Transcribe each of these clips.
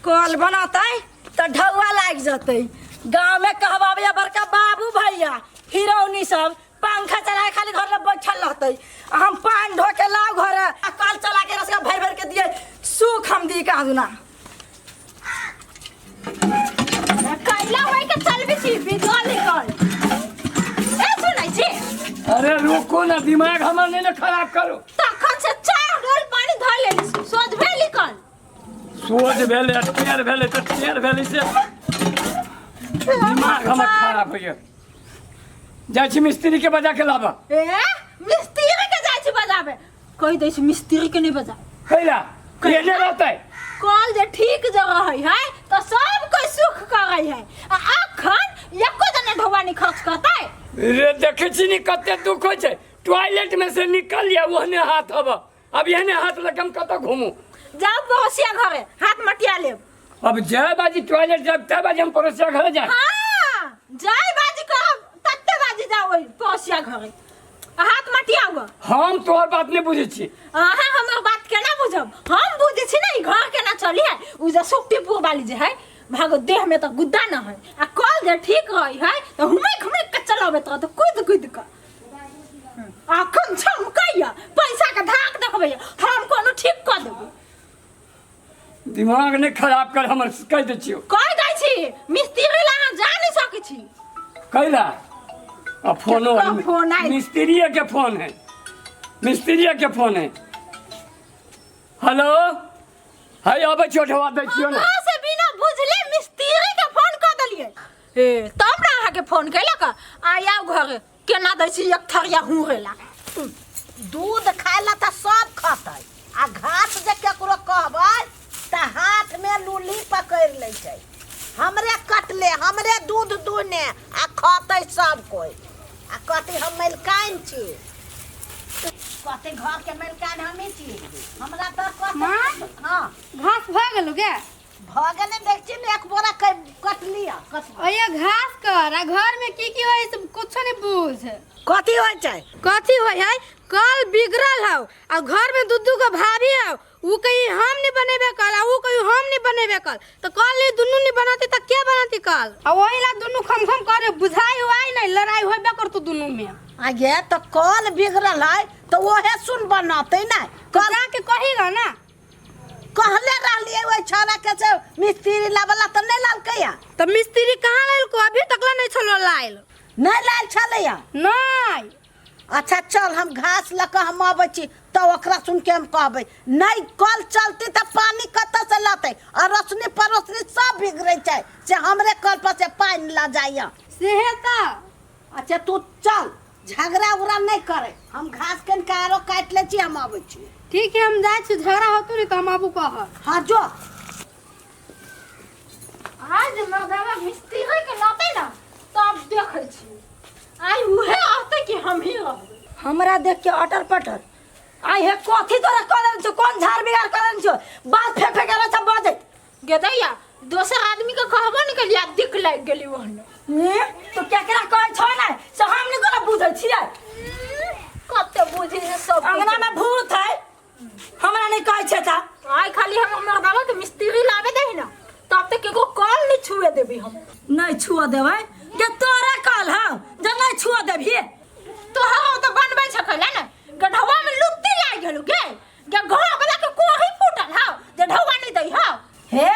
कल बनतै तऽ ढौआ लागि जेतै। गाँव में कहबाबैया बड़का बाबू भैया हिरौनी सब पंखा चला के खाली घर में बैठल रहतै, आ हम पान ढो के लाव घर आ कल चला के रसका भर भर के दिए सुख हम दी कहाँ दुना। कैला होय के चलबी छी बिगल निकल ए सुनै छी। अरे रुको ना, दिमाग हमर नहीं ना खराब करो। तखन से चार डोल पानी धर लेली सोझ भेली कल। सोझ भेलै टेढ़ भेलै तऽ टेढ़ भेलै से दिमाग हमर खराब होइए। जाइ छी मिस्त्री के बजा के लाबऽ। ए मिस्त्री के जाइ छी बजाबे, कहि दै छी मिस्त्री के नहीं बजा। कैला एने रहतै? कल जे ठीक जगह है है तो सब कोई सुख करे है, आ अखन एको जना ढौआ नहीं खर्च करतै। रे देखै छी नी कते दुख होइ छै, टॉयलेट में से निकल लिया ओहने हाथ हब, अब एहने हाथ लग हम कतऽ घूमू? जाओ पड़ोसिया घरे हाथ मटिया लेब। अब जय बाजी टॉयलेट जाब तय बाजी हम पड़ोसिया घरे जाए। हाँ जय बाजी कहब तत्ते बाजी जाओ ओहि पड़ोसिया घरे हाथ मटिया हुआ। हम तोहर बात नहीं बुझै छी। अहाँ हमर बात केना बुझब? हम बुझै छी ने ई घर केना चली है। उ जे सुक्तिपुर वाली जे है भागो देह में तो गुद्दा न है, आ कल जे ठीक रही है तो हुमैक हुमैक के चलाबैत रहत कूद कूद के। अखन छमकैया पैसा के धाक देखबैया, हम कोनो ठीक कऽ देबै। दिमाग नहीं खराब कर हमर, कहि दै छियौ। कहि दै छी मिस्त्री ला अहाँ जा नहीं सकै छी। कैला आ फोनो? केकर फोन आयल? मिस्त्रीये के फोन है, मिस्त्रीये के फोन है। हेलो, है अबै छियौ ढवा दै छियौ ने। हमरा से बिना बुझले मिस्त्री के फोन कऽ देलियै। ए तब ने अहाँके फोन केलक आ आउ घरे केना दै छी एक थरिया हुरेला। दूध खाय ला तऽ सब खतै, आ घास जे केकरो कहबै तऽ हाथ में लुली पकड़ि लै छै। हमरे कटले हमरे दूध दूहने आ खतै सब कोइ, आ कहतै हम मलिकाइन छी, कहतै घर के मलिकाइन हमही छी। हमरा तऽ कहतै। माँ? हाँ। घास भऽ गेलौ गे? भऽ गेलै, देख छी ने एक बोरा कटलिया। अये घास कर आ घर में की की होय से कुछो नहीं बुझ। कथी होय छै? कथी होय है? कल बिगड़ल हौ आ घर में दू दू गो भाभी हौ, उ कहीं हम नहीं बनेबे कल आ उ कहीं हम नहीं बनेबे कल, तो कल नहीं दुनू नहीं बनाती त के बनाती कल? आ वही ला दुनू खम खम करे बुझाई हुआई नहीं, लड़ाई होबे करतो दुनू में। आ ये तो कल बिगड़ल है तो ओहे सुन बनते ना। कल जाके कही ना। कहले रहलिए ओहि छौड़ा के से मिस्त्री लाबला तऽ नहि लालकैया। तऽ मिस्त्री कहाँ लायल को? अभी तक ला नहीं छलो लायल। नहि लायल छलैया? नहीं। अच्छा चल हम घास लऽ कऽ हम अबै छी तऽ ओकरा सुन के हम कहबै। नहि कल चलती तऽ पानी कतऽ से लतै? आ रोशनी परोसनी सब बिगड़ै छै से हमरे कल पर से पानि लऽ जाइया। सेहे तऽ। अच्छा तू चल, झगड़ा उगड़ा नहि करे, हम घास कनिका आरो काटि लै छी, हम अबै छी। ठीक है हम जाइ छी, झगड़ा होतौ ने तऽ हम आबू कहब। हाँ जो। आज मर्दावा मिस्त्री के लाते ना तब देखै छी आइ उहे रहतै कि हम ही रहबै। हमरा देख के अटर पटर आइ हे कथी तोरा कऽ देने छौ? कोन झाड़ बिगाड़ कऽ देने छौ? बात फेंक फेंक के सब बजैत। गेदैया दोसर आदमी के कहबो नहीं केलियै, दिक लागि गेली ओहने। ए, तू केकरा कहै छौ ने से हम नहि कोना बुझै छियै। कते बुझी से सब अंगना में भूत है, हमरा नहि कहै छै तऽ। आइ खाली हम मर्दावा के मिस्त्री लाबे दही ना तब तक केकरो कल नहीं छुए देबी हम। नहीं छुआ देबै जे तोरे कल हौ जे नहीं छुआ देबही। तोहरा तो बनबै छकला ने गढ़वा में लुत्ती लागि गेलौ गे, गे घर वाला के कोही फूटल हौ जे ढौआ नहीं दै हौ। हे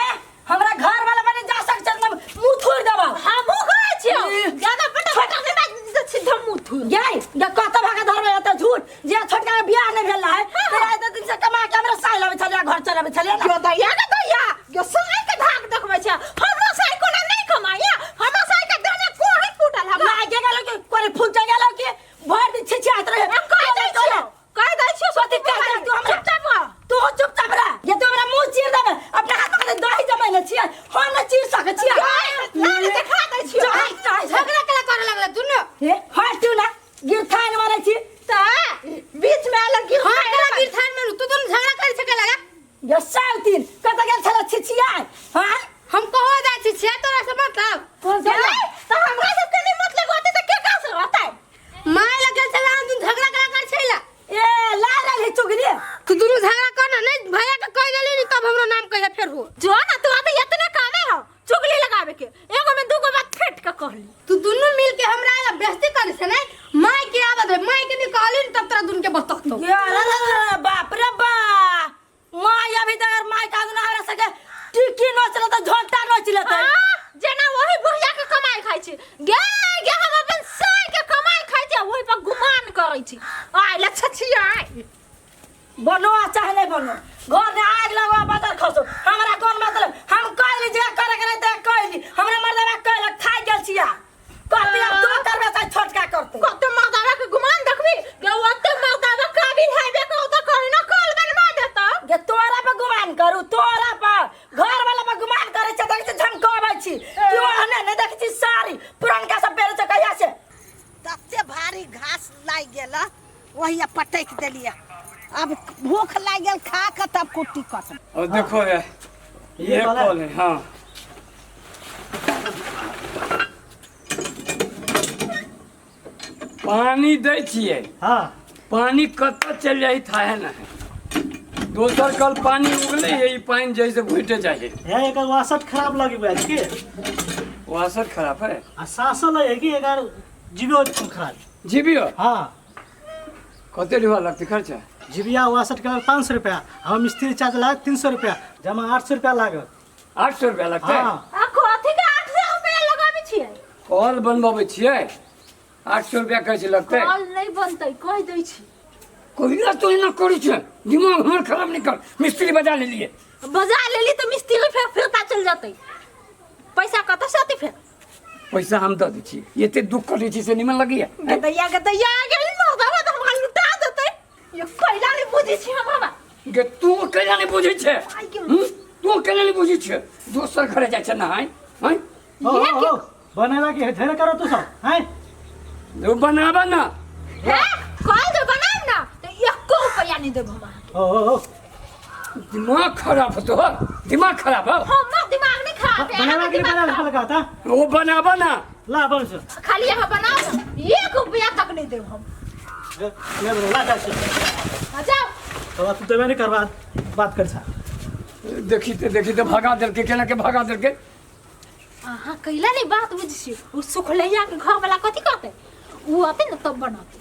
हमरा घर वाला बने जा सक छै न मुंह थोड़ देबा। हमहूँ कहै छियौ ई। ज्यादा बटा बटा नहि बाज जे सीधा मुंह थोड़। गे गे कत भागा धरबै एते झूठ जे छोटका के बियाह नहीं भेल है तेरा एते दिन से कमा के हमरा साई लाबै छलियै घर चलाबै छलियै ना। गो दैया गे दैया गो साई के धाक देखबै छै, हमरा साई कोना नहीं कमाइया, हमरा साई के देह में कोही फूटल हवा। लागे गेलो कि कोरी फूट गेलो कि भर दिन छिछियात रहे। कहि दै छियौ, कहि दै छियौ। कथी कहि दै तू हमरा? चुपचाप रह। तू चुपचाप रह। ये तू हमरा मुंह चीर देबे, अपना हाथ में दही जमैले छियै, हम न चीर सकै छियै। लाल देखा दै छियौ। चल, चल, चल। झगड़ा केला करे लगले दुनू? हे हट तू ना गिरथान मारै छी। तऽ बीच में आयल गिरथान। हां केला गिरथान मारू? तू दुनू झगड़ा करै छै केला गे? ये साउतिन कतऽ गेल छलै छिछिया? हां हम कहो जाइ छी छिया तोरा से मतलब। कोन से? तऽ हमरा सब के नहीं मतलब होतै तऽ के का से रहतै? माय लग गेल छला दुनू झगड़ा केला कर छैला। ए ला रहली चुगली। तू दुनू झगड़ा कर ना, नहीं भैया के कह देली नी तब हमरो नाम कहिया फेर हो। जो ना तू आते सिक्की नोच लेतै, झोंटा नोच लेतै। हाँ, जेना वही बुढ़िया के कमाई खाइ छी गे गे, हम अपन साय के कमाई खाइ छी आ ओहि पर गुमान करै छी। आइ ला छछिया बनो आ चाहे नहीं बनो, घर में आग लगवा बदल खसो, हमरा कोन मतलब? हम कहली जे करे करे ते कहली, हमरा मर्दवा कहलक खाइ गेल छिया। कहती अब तू करबे चाहे छोटका करते। कते मर्दावा के गुमान देखबी गे, ओते मर्दावा काबिल हैबे करू त कही ना कल बनवा देता। गे तोरा पर गुमान करू? तोरा पर घर वाला पर गुमान करे छै? देखै छी झमकबै छी क्यों ओहने नहीं देखै छी साड़ी पुरनका सब पेरे छै कहिया से। तते भारी घास लागि गेल, वही पटकि देलियै। अब भूख लागि गेल, खा के तब कुट्टी कटब। और देखो है ये ये वाला? कॉल है। हाँ, पानी दै छियै। हाँ। पानी कतऽ चलि जाइ थाहे ना है। दोसर कल पानी उगले है, ई पानी जैसे घुटे जाइ है। है एकर वासट खराब लगी बैठ के। वासर खराब है। आ सासल है कि एकर जीवियो खराब। जीवियो? हाँ। कते रुपया लगतै खर्चा? जीविया वासट के 500 रुपया, हम मिस्त्री चार्ज लागत 300 रुपया, जमा 800 रुपया लागत। 800 रुपया लगतै? हाँ। आ कथी के 800 रुपया लगाबै छियै? कल बनबबै छियै, 800 रुपया कहै छै लगतै। कल नहीं बनतै, कहि दै छी। कहिया तो एना करै छै, दिमाग हमर खराब नहीं कर। मिस्त्री बजा लेलियै। बजा लेली तऽ मिस्त्री फेर फिरता चलि जेतै, पैसा कतऽ से अतै फेर? पैसा हम दऽ दै छी, एते दुख करै छी से निमन लगैया? गदैया गदैया आ गेल मर्दावा तऽ हमरा लुटा देतै। ये कैला नहि बुझै छी हम हमरा। गे तू कैला नहीं बुझै छै? आइ के हम्म? तू कैला नहीं बुझै छै? दोसर घरे जाइ छै नहाय हैं? ओ, ओ, ओ, बनेला की ढेर करो तू सब हैं? जो बनाबा ना। हे कल जे बनायब ना तऽ एको रुपया नहि देब हम अहाँके। ओ, ओ, ओ। दिमाग खराब हो तोहर, दिमाग खराब हो। हमर दिमाग नहि खराब है, बनेला अहाँके की दिमाग बना खराब। लगा था? वो बनाबा ना। ला बन से। खाली अहाँ बनाउ ना, 1 रुपया तक नहीं देब हम। ले ले बना, ला जा से। आ जाओ। तो तू देबे नहीं करबा बात कर छा। देखी ते देखी ते भगा देलकै, केना के भगा देलकै। अहाँ कैला नहीं बात बुझै छी? ओ सुखलैया के घर वाला कथी कहतै? उ अतै ने तब बनतै।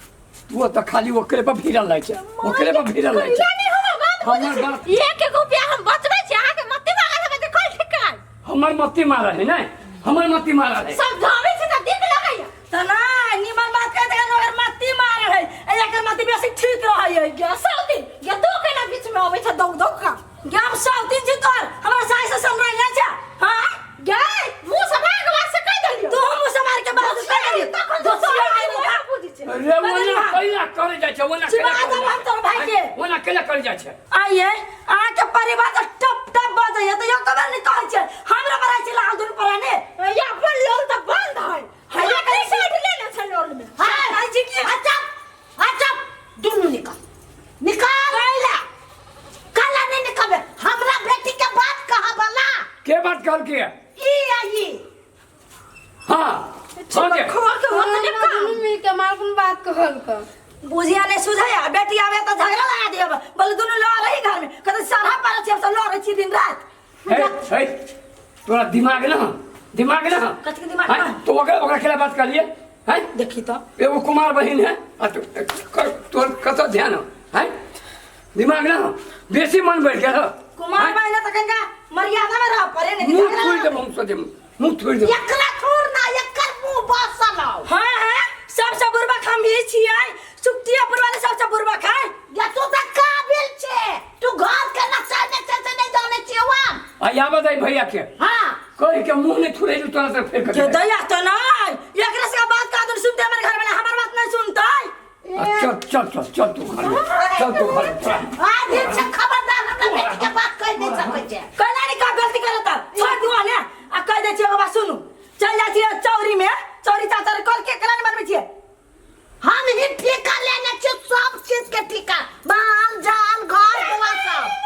तू तऽ खाली ओकरे पर भिड़ल रहै छै, ओकरे पर भिड़ल रहै छै। कैला नहीं हमर बात बुझै हमर छी? बात- एक एक रुपया हम बचबै छी, अहाँके मत्ती मारल हेबै तऽ कल ठीक कराय। हमर मत्ती मारल है नहीं, हमर मत्ती मारल है। समझाबै छी तऽ दिक लगैया। तऽ नहि निमन बात कहै तऽ ओकर मत्ती मारल है, एकर मत्ती बेसी ठीक रहै है। गे सौतीन गे, तू कैला बीच में अबै छ दौड़ दौड़ कऽ? गे हम सौतीन छी तोहर, हमरा सास से समझ नहि छै। हाँ गे मुँह से मार के बात से कहि देलियौ। तू मुँह से मार के बात से कहि देलियौ। तखन तऽ दोसिया तोहर आइ मुँह बुझै छै। रे ओना कैला करे जाइ छै, ओना चिबा कैला देब हम तोहर भाई के। ओना कैला करे जाइ छै? आइए अहाँके परिवार तऽ टप टप बजैया तऽ यो कबर नहि कहै छै हमरा बड़ा छै लाल दुनू पराने। या अपन लोल तऽ बंद है। हैया कहीं साइड लेने छै लोल में। हाँ कहै छी की? अच्छा अच्छा, दुनू निकल निकाल। कैला कैला नहीं निकलबे? हमरा बेटी के बात कहबला। के बात कहल के? ई आ ई। हाँ हो गे। खोर के होतने हमरा काम। दुनू मिल के मालकुन बात कहल क। बुझिया नहीं सुझाया, बेटी आवे तऽ झगड़ा लगा दिया, बोले दुनू लड़ रही घर में, कहते सारा पारा छी हम सब लड़ रही छी दिन रात। हे हे तोरा दिमाग ना, दिमाग ना। कथी के दिमाग हैं? ना? तो ओकरा ओकरा केला बात कहलिए हैं? देखी तो एगो कुमार बहिन है आ तो तोर कतऽ ध्यान हो हैं? दिमाग ना बेसी मन बढ़ गेल हो। कुमार हैं? बहिन तऽ कनिका मर्यादा में रह पड़े नहीं मुंह झगड़ा थोड़ लगा देब हम सोचे, मुंह थोड़ देब। एकरा थोड़ ना, एकर मुंह बसल हौ। हाँ हाँ, सबसे बुरबक हम ही छियै, सुक्तिया पुरवाले सबसे बुरबक है। या तू तऽ काबिल छे, तू घर के नक्शा ने छै से नहीं जानै छियै हम। आ आबऽ दे भैया के। हाँ। कहि के मुंह नहीं थुरेलू तोरा से फेर के कऽ दैया तो नहीं, एकरा से बात का दुन सुनते हमर घर वाला हमर बात नहीं सुनतै। आ चल चल चल चल तू घर में, चल तू घर में, तोरा। आज दिन से खबरदार हमरा बेटी के बात कहि नहीं सकै छै। कहला नहीं का गलती करत छोड़ दियो ने, आ कह दै छियै बाबा सुनू, चल जाइ छियै चौरी में, चौरी चाचा कल के केना नहीं बनबै छियै? हम ही ठेका लेने छियै सब चीज के ठेका, माल जाल घर दुआर सब।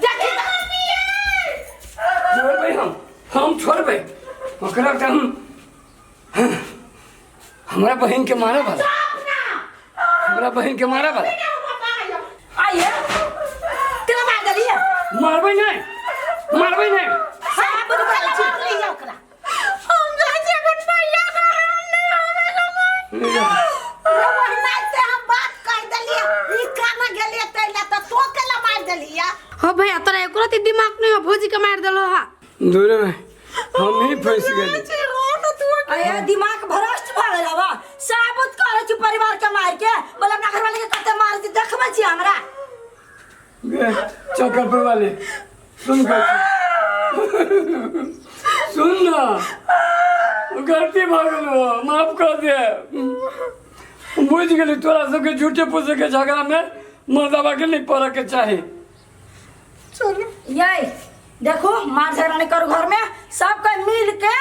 देखी तऽ छोड़बै हम, हम छोड़बै ओकरा तऽ हम। हमरा बहिन के मारब वाला, हमरा बहिन के मारब वाला। आइए केना मार देलियै? मारबै नहीं, मारबै नहीं। साहब बुझ ओकरा छी। मार लिअ ओकरा। हम जाइ छी अपन भैया घर, हम नहि आबै ओहिना से हम बात कहि देलियै, ई काना गेलियै तै लए तऽ तो केला मारि देलिया। हो भैया, तोरा एको रत्ती दिमाग नहीं हो, भौजी के मार देलो हा। दूर में हम ही फंस गेली। अरे दिमाग भ्रष्ट भऽ गेल हवा, साबुत करै छी परिवार के मार के। बोले अपना घरवाली के कते मार छी, देखबै छी हमरा। गे, चक्कर पर वाले सुन कर, सुन ना, गलती भऽ गेल हो, माफ कर दे। बुझि गेली तोरा सबके झूठे फूसे के झगड़ा में मर्दाबा के नहीं पड़े के चाही। ये देखो, मार झगड़ा नहीं करू घर में, सबके मिल के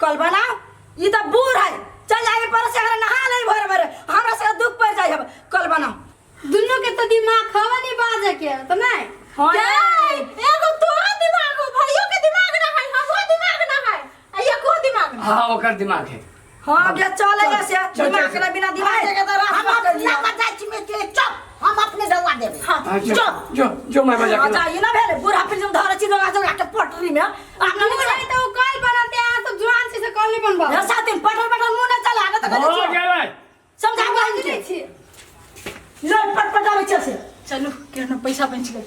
कल बनाओ। ई तो बूढ़ है, चल जाए पर से नहा ले भर भर, हमरा से दुख पड़ जाए। अब कल बनाओ। दुनू के तो दिमाग हवा नहीं बाजे के तो नहीं। हाँ। एगो तोरा दिमाग हो, भाइयों के दिमाग ना है, हमरो दिमाग ना है, आ एको दिमाग ना। हाँ, ओकर दिमाग है। हाँ के चले से चल, दिमाग चल। ना, बिना दिमाग के तो हम रास्ता कर अपना लिया। बजाय छी मिस्त्री, चुप, हम अपने दवा देबै। हाँ। हाँ, जो जो जो मैं बजा के ला। जाइए ना भेले बूढ़ा फिल्म धरे छी जोगा जोगा के पटरी में अपना। बूढ़ है तो उ कल बनाते, अहाँ सब जुआन छी से कल नहीं बनबा। सात दिन पटल पटल मुंह न चला न त भऽ गेलै। समझा नहीं छी। लड़ पट पटाबै छै से। चलू, केहनो पैसा बचि गेल।